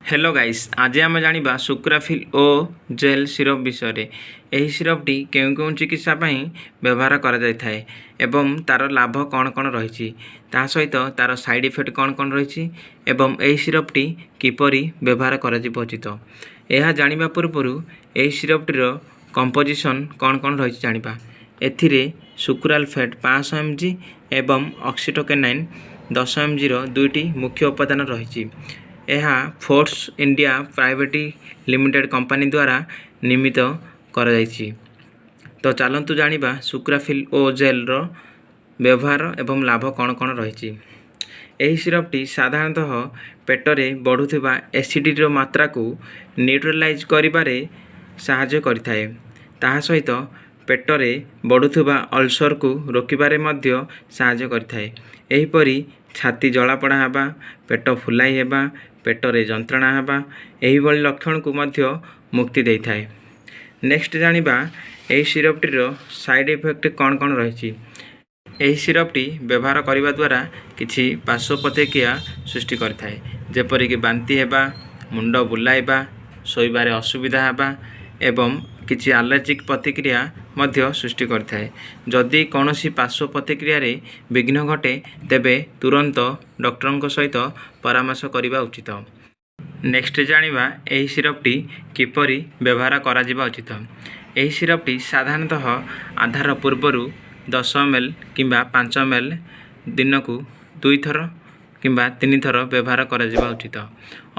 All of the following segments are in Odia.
ହ୍ୟାଲୋ ଗାଇସ୍, ଆଜି ଆମେ ଜାଣିବା ସୁକ୍ରାଫିଲ୍ ଓ ଜେଲ୍ ସିରପ୍ ବିଷୟରେ। ଏହି ସିରପ୍ଟି କେଉଁ କେଉଁ ଚିକିତ୍ସା ପାଇଁ ବ୍ୟବହାର କରାଯାଇଥାଏ ଏବଂ ତା'ର ଲାଭ କ'ଣ କ'ଣ ରହିଛି, ତା ସହିତ ତା'ର ସାଇଡ଼୍ ଇଫେକ୍ଟ କ'ଣ କ'ଣ ରହିଛି ଏବଂ ଏହି ସିରପ୍ଟି କିପରି ବ୍ୟବହାର କରାଯିବ ଉଚିତ। ଏହା ଜାଣିବା ପୂର୍ବରୁ ଏହି ସିରପ୍ଟିର କମ୍ପୋଜିସନ୍ କ'ଣ କ'ଣ ରହିଛି ଜାଣିବା। ଏଥିରେ ସୁକ୍ରାଲଫେଟ୍ 500 ଏମ୍ଜି ଏବଂ ଅକ୍ସିଟୋକାଇନ୍ 10 ଏମ୍ଜିର ଦୁଇଟି ମୁଖ୍ୟ ଉପାଦାନ ରହିଛି। ଏହା force India private limited company ଦ୍ୱାରା ନିର୍ମିତ କରାଯାଇଛି। ତ ଚାଲନ୍ତୁ ଜାଣିବା ସୁକ୍ରାଫିଲ୍ ଓ ଜେଲ୍ର ବ୍ୟବହାର ଏବଂ ଲାଭ କ'ଣ କ'ଣ ରହିଛି। ଏହି ସିରପ୍ଟି ସାଧାରଣତଃ ପେଟରେ ବଢ଼ୁଥିବା ଏସିଡ଼ିଟିର ମାତ୍ରାକୁ ନ୍ୟୁଟ୍ରାଲାଇଜ୍ କରିବାରେ ସାହାଯ୍ୟ କରିଥାଏ। ତାହା ସହିତ ପେଟରେ ବଢ଼ୁଥିବା ଅଲସରକୁ ରୋକିବାରେ ମଧ୍ୟ ସାହାଯ୍ୟ କରିଥାଏ। ଏହିପରି ଛାତି ଜଳାପୋଡ଼ା ହେବା, ପେଟ ଫୁଲାଇ ହେବା, ପେଟରେ ଯନ୍ତ୍ରଣା ହେବା, ଏହିଭଳି ଲକ୍ଷଣକୁ ମଧ୍ୟ ମୁକ୍ତି ଦେଇଥାଏ। ନେକ୍ସଟ ଜାଣିବା ଏହି ସିରପ୍ଟିର ସାଇଡ଼୍ ଇଫେକ୍ଟ କ'ଣ କ'ଣ ରହିଛି। ଏହି ସିରପ୍ଟି ବ୍ୟବହାର କରିବା ଦ୍ୱାରା କିଛି ପାର୍ଶ୍ୱ ପ୍ରତିକ୍ରିୟା ସୃଷ୍ଟି କରିଥାଏ, ଯେପରିକି ବାନ୍ତି ହେବା, ମୁଣ୍ଡ ବୁଲାଇବା, ଶୋଇବାରେ ଅସୁବିଧା ହେବା ଏବଂ କିଛି ଆଲର୍ଜିକ୍ ପ୍ରତିକ୍ରିୟା ମଧ୍ୟ ସୃଷ୍ଟି କରିଥାଏ। ଯଦି କୌଣସି ପାର୍ଶ୍ୱ ପ୍ରତିକ୍ରିୟାରେ ବିଘ୍ନ ଘଟେ, ତେବେ ତୁରନ୍ତ ଡକ୍ଟରଙ୍କ ସହିତ ପରାମର୍ଶ କରିବା ଉଚିତ। ନେକ୍ସଟ ଜାଣିବା ଏହି ସିରପ୍ଟି କିପରି ବ୍ୟବହାର କରାଯିବା ଉଚିତ। ଏହି ସିରପ୍ଟି ସାଧାରଣତଃ ଆହାର ପୂର୍ବରୁ 10 ଏମ୍ଏଲ୍ କିମ୍ବା 5 ଏମ୍ଏଲ୍ ଦିନକୁ ଦୁଇଥର କିମ୍ବା ତିନିଥର ବ୍ୟବହାର କରାଯିବା ଉଚିତ।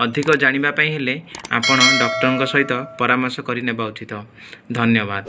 ଅଧିକ ଜାଣିବା ପାଇଁ ହେଲେ ଆପଣ ଡକ୍ଟରଙ୍କ ସହିତ ପରାମର୍ଶ କରି ନେବା ଉଚିତ। ଧନ୍ୟବାଦ।